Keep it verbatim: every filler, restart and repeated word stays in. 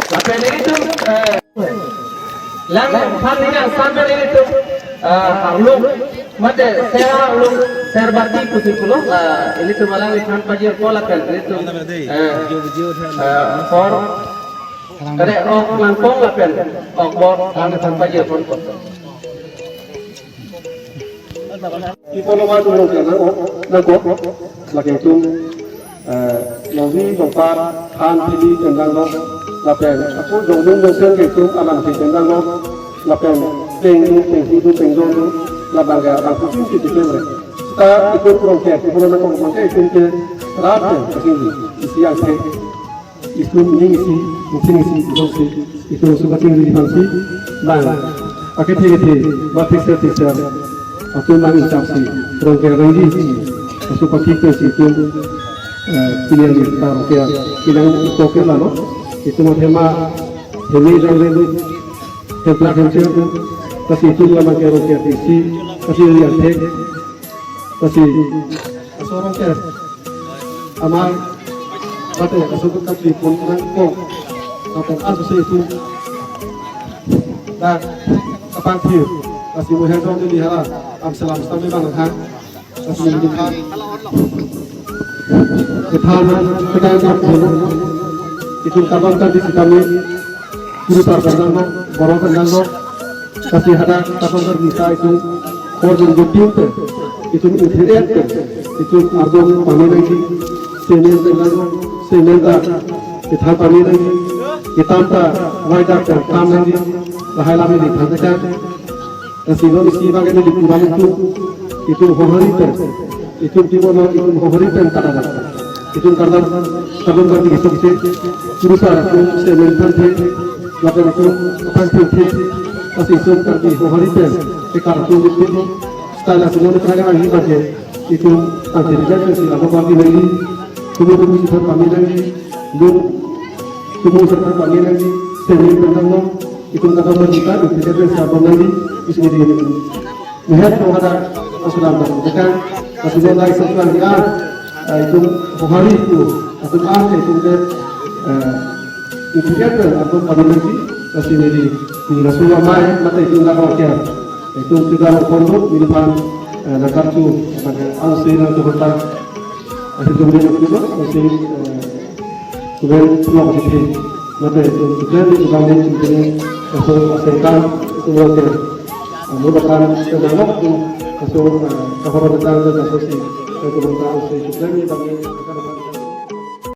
Lapen ilitum, eh, lang phan ningkan sambil ilitum, eh, arlung, mate sera arlung, serbati pusi pulo, eh, ilitum alangli than pajirpo lapen ilitum, eh, eh, hor, kade ok langpong lapen ok bor than than pajirpo. Ipono ma tum rong ke nang-o, nangkok, lake itum, eh, longri longpar, than pili tendang lo, lapen, ako jongdun jongsen ke itum alam si tendang lo, lapen, peng, peng, hidu, peng, jong, labang ke, abang kucing si tipe mere. Seta itum rong ke, ipono nangkok abang ke, itum ke, rat ke, kasing, isi yang ke. Itum ning isi, ning isi, itum si, itum subating di bangsi, bang, akethe kethe, ba thikser thikser, atum bang icap si, rong ke rengji si, asubating si itum, eh, pilihan di tar ke, pilihan ko ke lalo, itum athema, hemi jang lelu, hempla hemcher tu, kasi itum lama ke rong ke isi, kasi lian thek, kasi, asorong ke, amar, mate, asukut kati pun nangkok. Lapen aso si itum dak kapangthir. Kasi muhen dong di hala. Am selam sami bang ha. Kasi di ha. Kita na, kita yang tak dulu. Itum kabang tadi si kami. Guru par tendang lo, boro tendang lo. Kasi hadak tapang karbisa itum hor jun jun tin te, itum ingthir-et te, itum ardom pame nangji, semen tendang lo, semen ta kethan pame nangji, ketam ta wai dak ta tam nangji, lahai lam ini than tekan. Kasi lo isi bagi di kurang itum, itum hohori pen, itum timono, itum hohori pen tadada. Itum karena, karena bagi itum si, kurusar itum semen than the, lapen itum than the the, kasi itum karena hohori pen, ekar itum itum, style asli lo kerana ini bagi, itum than the the, kasi apa bagi lagi, tumu tumu si than pame lagi, lu, tumu si than pame lagi, semen than lo, itum kata berita, itum kata siapa lagi, di sini di ini. Melihat kepada Rasulullah mereka, Rasulullah setelah dia, eh, itum hohori itu, itum ah, itum ke, eh, itum ke, itum kami lagi, kasi ini di, di Rasulullah mai, mata itum nggak khawatir. Itum sudah berkorban, di depan, eh, nangkarju, maka, ang sila tu kota, eh, itum dia tu, ang sila, eh, Kemudian pulang ke sini. Mate, kemudian di tukang dan kemudian kaso asengkan itu mungkin. Menggunakan kendala itu kaso, eh, kabar datang dan kaso si, eh, kemudian si kemudian di kami akan